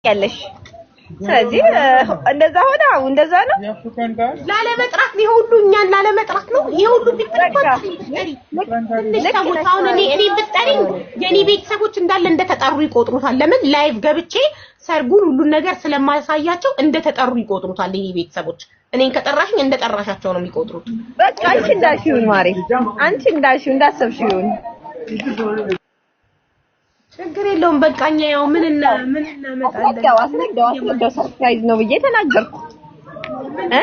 ያለሽ። ስለዚህ እንደዛ ሆነ። አሁን እንደዛ ነው። ላለመጥራት ነው ሁሉ፣ እኛን ላለመጥራት ነው ይሄ ሁሉ። ቢጠሪ ትንሽ ሰዎች፣ አሁን እኔ ብጠሪኝ የኔ ቤተሰቦች እንዳለ እንደተጠሩ ይቆጥሩታል። ለምን live ገብቼ ሰርጉን ሁሉን ነገር ስለማሳያቸው እንደተጠሩ ይቆጥሩታል። የኔ ቤተሰቦች እኔን ከጠራሽኝ እንደጠራሻቸው ነው የሚቆጥሩት። በቃ አንቺ እንዳልሽው ይሁን ማሬ፣ አንቺ እንዳልሽው እንዳሰብሽው ይሁን። ችግር የለውም። በቃ እኛ ያው ምን እና ምን እናመጣለን። አስረዳው አስረዳው አስረዳው። Surprise ነው ብዬ ተናገርኩ እ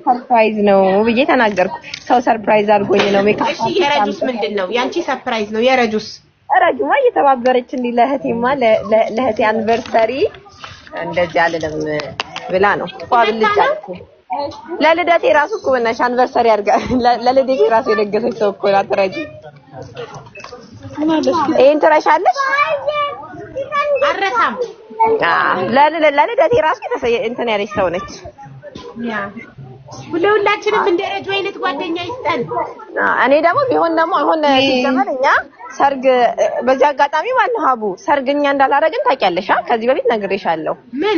surprise ነው ብዬ ተናገርኩ። ሰው surprise አድርጎኝ ነው ሜካፕ። እሺ የረጁስ ምንድን ነው? ያንቺ surprise ነው። የረጁስ? ረጁማ እየተባበረች እንዲህ ለእህቴማ ለእህቴ anniversary እንደዚህ አልልም ብላ ነው ፏብልጭ አልኩ። ለልደቴ ራሱ እኮ በእናትሽ anniversary አድርጋ ለልደቴ ራሱ የደገሰች ሰው እኮ ናት ረጁ። ይሄን ትረሻለሽ? አረሳም። ለልደቴ ራሱ እንትን ያለች ሰው ነች። ያ ለሁላችንም እንደ ረጁ አይነት ጓደኛ ይስጠን። እኔ ደግሞ ቢሆን ደግሞ አሁን ሲጀመር እኛ ሰርግ በዚህ አጋጣሚ ማለት ሀቡ ሰርግ እኛ እንዳላረግን ታውቂያለሽ። ከዚህ በፊት ነግሬሻለሁ።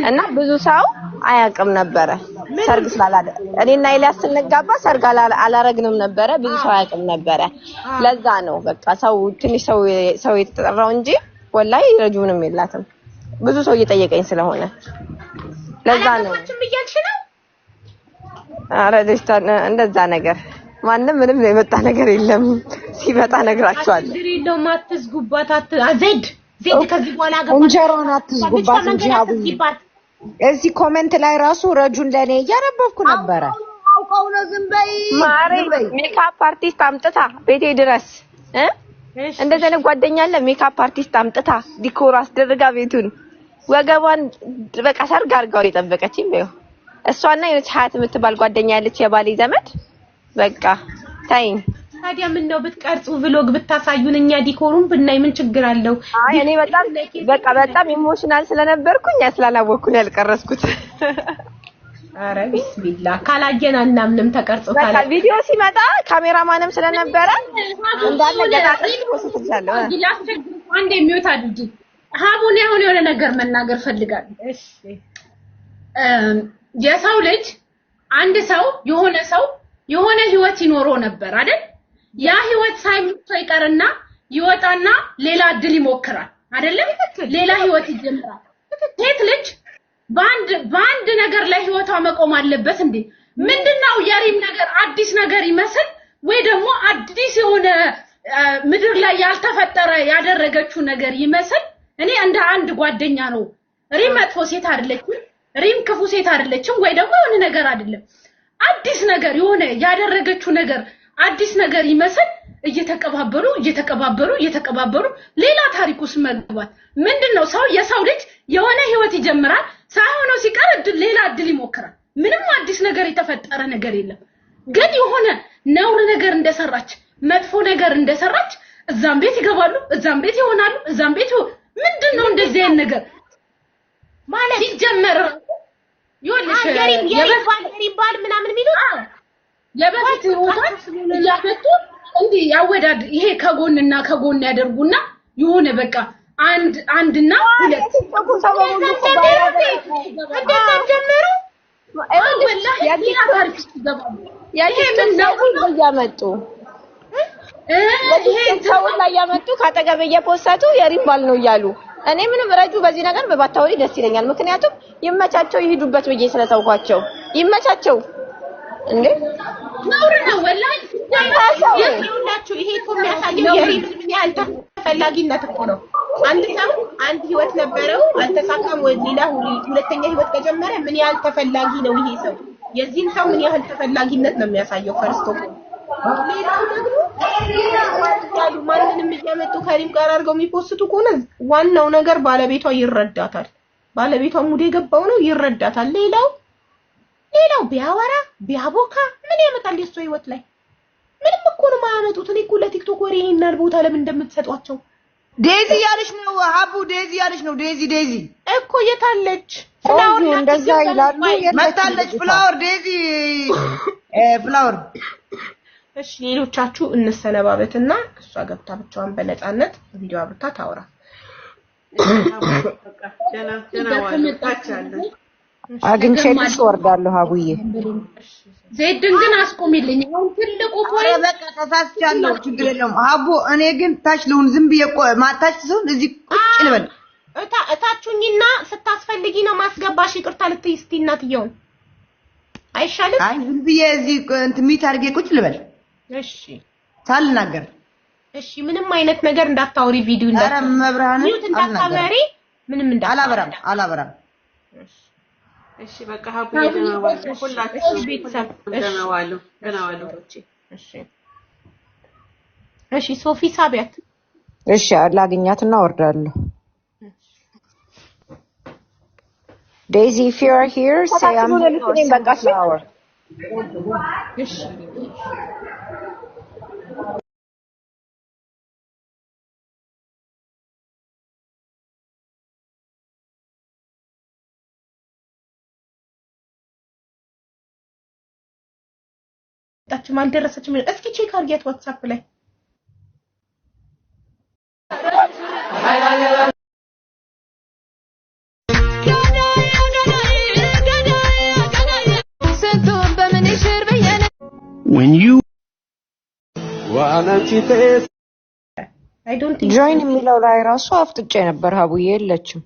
እና ብዙ ሰው አያውቅም ነበረ ሰርግ ስላላደ እኔና ኤልያስ ስንጋባ ሰርግ አላረግንም ነበረ። ብዙ ሰው አያውቅም ነበረ። ለዛ ነው በቃ ሰው ትንሽ ሰው ሰው የተጠራው እንጂ ወላሂ ረጁ ምንም የላትም። ብዙ ሰው እየጠየቀኝ ስለሆነ ለዛ ነው። እያልሽ ነው? ኧረ ደስታ እንደዛ ነገር ማንም ምንም የመጣ ነገር የለም። ሲመጣ እነግራቸዋለሁ። ችግር የለውም። አትዝጉባት። ዜድ ዜድ ከዚህ በኋላ አገባች። እንጀራውን አትዝጉባት እንጂ አቡዬ። እዚህ comment ላይ ራሱ ረጁን ለኔ እያነበብኩ ነበረ። አውቀው ነው። ዝም በይ ማሬ፣ makeup artist አምጥታ ቤቴ ድረስ እ እንደዚህ አይነት ጓደኛ አለ። Makeup artist አምጥታ decor አስደርጋ ቤቱን ወገቧን በቃ ሰርግ አድርጋው የጠበቀችኝ በይው። እሷና የሆነች ሀያት የምትባል ጓደኛ ያለች የባሌ ዘመድ በቃ ታይኝ። ታዲያ ምን ነው ብትቀርጹ vlog ብታሳዩን እኛ decor ኡን ብናይ ምን ችግር አለው? አይ እኔ በጣም በቃ በጣም emotional ስለነበርኩኝ ስላላወቅኩኝ ያልቀረጽኩት። አረ ቢስሚላ ካላየን አናምንም። ተቀርጾ በቃ ቪዲዮ ሲመጣ ካሜራማንም ስለነበረ እንዳለ ገጣጥቼ post እችላለሁ። አንድ የሚወት አድርጊ ሀቡን አሁን የሆነ ነገር መናገር ፈልጋለሁ። እሺ። የሰው ልጅ አንድ ሰው የሆነ ሰው የሆነ ህይወት ይኖረው ነበር አይደል? ያ ህይወት ሳይመቸው ይቀርና ይወጣና ሌላ እድል ይሞክራል አይደለም? ሌላ ህይወት ይጀምራል። ሴት ልጅ በአንድ ነገር ላይ ህይወቷ መቆም አለበት እንዴ? ምንድነው የሪም ነገር አዲስ ነገር ይመስል ወይ ደግሞ አዲስ የሆነ ምድር ላይ ያልተፈጠረ ያደረገችው ነገር ይመስል፣ እኔ እንደ አንድ ጓደኛ ነው። ሪም መጥፎ ሴት አይደለችም። ሪም ክፉ ሴት አይደለችም። ወይ ደግሞ የሆነ ነገር አይደለም። አዲስ ነገር የሆነ ያደረገችው ነገር አዲስ ነገር ይመስል እየተቀባበሉ እየተቀባበሉ እየተቀባበሉ ሌላ ታሪክ ውስጥ መግባት ምንድነው? ሰው የሰው ልጅ የሆነ ህይወት ይጀምራል። ሳይሆነው ሲቀር ሌላ እድል ይሞክራል። ምንም አዲስ ነገር የተፈጠረ ነገር የለም። ግን የሆነ ነውር ነገር እንደሰራች መጥፎ ነገር እንደሰራች እዛም ቤት ይገባሉ፣ እዛም ቤት ይሆናሉ፣ እዛም ቤት ምንድነው እንደዚህ አይነት ነገር ማለት ሲጀመር ይኸውልሽ የሪም ባል ምናምን የሚሉት የበፊት ህይወቷን እያመጡ እንዲህ ያወዳድ ይሄ ከጎንና ከጎን ያደርጉና የሆነ በቃ አንድ አንድና ሁለት እንደዛ ጀመሩ። እያመጡ ሰውን ላይ እያመጡ ካጠገብ እየፖሰቱ የሪም ባል ነው እያሉ፣ እኔ ምንም ረጁ በዚህ ነገር በባታወሪ ደስ ይለኛል። ምክንያቱም ይመቻቸው ይሂዱበት ብዬ ስለተውኳቸው ይመቻቸው እንዴ። ነውር ነው ወላሂ። ይኸውላችሁ ይሄ እኮ የሚያሳየው የሪም ምን ያህል ተፈላጊነት እኮ ነው። አንድ ሰው አንድ ህይወት ነበረው አልተሳካም፣ ወይ ሌላ ሁለተኛ ህይወት ከጀመረ ምን ያህል ተፈላጊ ነው ይሄ ሰው። የዚህን ሰው ምን ያህል ተፈላጊነት ነው የሚያሳየው። First of ሌላው ደግሞ ያሉ ማንንም እያመጡ ከሪም ጋር አድርገው የሚ post ኡ ከሆነ ዋናው ነገር ባለቤቷ ይረዳታል። ባለቤቷ mood የገባው ነው ይረዳታል። ሌላው ቢያወራ ቢያቦካ ምን ያመጣል የእሷ ህይወት ላይ? ምንም እኮ ነው የማያመጡት። እኔ እኮ ለቲክቶክ ወሬ ይሄን ያህል ቦታ ለምን እንደምትሰጧቸው። ዴዚ ያለች ነው ሀቡ፣ ዴዚ ያለች ነው። ዴዚ ዴዚ እኮ የታለች? ቆንጆ እንደዛ ይላሉ። መታለች። Flower ዴዚ flower። እሺ ሌሎቻችሁ እንሰነባበትና እሷ ገብታ ብቻዋን በነፃነት ቪዲዮ አብርታ ታውራ። በቃ ደህና ደህና ዋሉ። ታች አለን። አግኝቼልሽ እወርዳለሁ ሀቡዬ። ዜድን ግን አስቁሚልኝ። አሁን ትልቁ ኧረ point በቃ ተሳስቻለሁ፣ ችግር የለውም ሀቡ። እኔ ግን ታች ልሁን፣ ዝም ብዬ ታች ስሆን እዚህ ቁጭ ልበል። እታችሁኝና ስታስፈልጊ ነው ማስገባሽ። ይቅርታ ልትይ እስቲ እናትየውን አይሻልም? አይ ዝም ብዬ እዚህ እንትን mute አድርጌ ቁጭ ልበል እሺ ሳልናገር። እሺ፣ ምንም አይነት ነገር እንዳታወሪ፣ ቪዲዮ ኧረ እንዳታወሪ፣ መብርሃንን mute እንዳታበሪ፣ ምንም እንዳታወሪ። አላበራም አላበራም። እሺ በቃ ሀቡዬ ደህና ዋሉ። ሁላችሁም ቤተሰብ ደህና ዋሉ። ደህና ዋሉ። እሺ እሺ፣ ሶፊ ሳቢያት። እሺ ላግኛትና እወርዳለሁ። ዴዚ, if you are here, say I'm here or send a flower. እሺ። ጣችም አልደረሰችም። እስኪ check አድርጊያት WhatsApp ላይ። When you I don't think Join የሚለው ላይ ራሱ አፍጥጬ ነበር፣ ሀቡዬ የለችም።